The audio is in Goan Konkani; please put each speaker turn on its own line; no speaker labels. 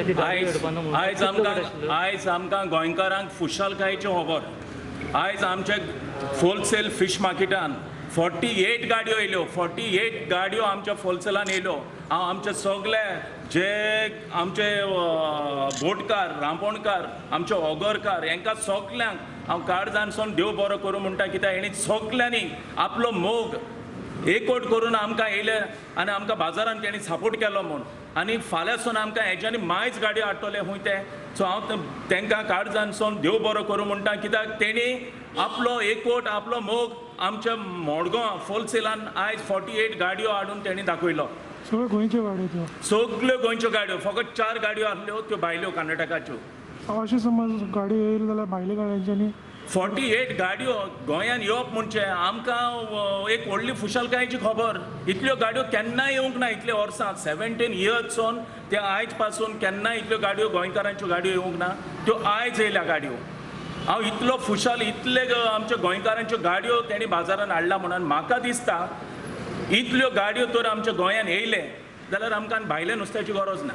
सांगलें ती गाडी
आयज
हाडपाना म्हणून.
आयज
कितलो
आमकां
वेळ आशिल्लो?
आयज आमकां गोंयकारांक खुशालकायेची खबर. आयज आमच्या होलसेल फीश मार्केटान 48 गाडयो येयल्यो. 48 गाडयो आमच्या होलसेलान येयल्यो. हांव आमचे सगळे जे आमचे बोटकार, रांपोणकार, आमचे ओगरकार, हेंकां सगल्यांक हांव काळजानसून देव बरो करूं म्हणटा, कित्याक हेणी सगल्यांनी आपलो मोग एकवट करून आमकां येयले आनी आमकां बाजारान तेणी सपोर्ट केलो म्हूण. आनी फाल्यांसून आमकां हेज्यांनी मायज गाडयो हाडटले खूंय ते. सो हांव तेंकां काळजानसून देव बरो करूं म्हणटा, कित्याक तेणी आपलो एकवट, आपलो मोग आमच्या मडगांव होलसेलान आयज 48 गाडयो हाडून तेणी दाखयलो.
सगळ्यो गोंयच्यो गाडयो त्यो?
सगल्यो गोंयच्यो गाडयो. फकत चार गाडयो आसल्यो त्यो भायल्यो, कर्नाटकाच्यो.
अशें समज गाडी येयली जाल्यार भायल्या गाडयांच्यांनी
48 गाडयो गोंयान येवप म्हणजे आमकां एक व्हडली खुशालकायेची खबर. इतल्यो गाडयो केन्नाय येवंक ना इतल्या वर्सां. 17 इयर्स ते आयज पासून केन्नाय इतल्यो गाडयो, गोंयकारांच्यो गाडयो येवंक ना. त्यो आयज येयल्या गाडयो. हांव इतलो खुशाल, इतले आमच्या गोंयकारांच्यो गाडयो तेणी बाजारान हाडला म्हणून. म्हाका दिसता इतल्यो गाडयो तर आमच्या गोंयान येयले जाल्यार आमकां भायल्या नुस्त्याची गरज ना.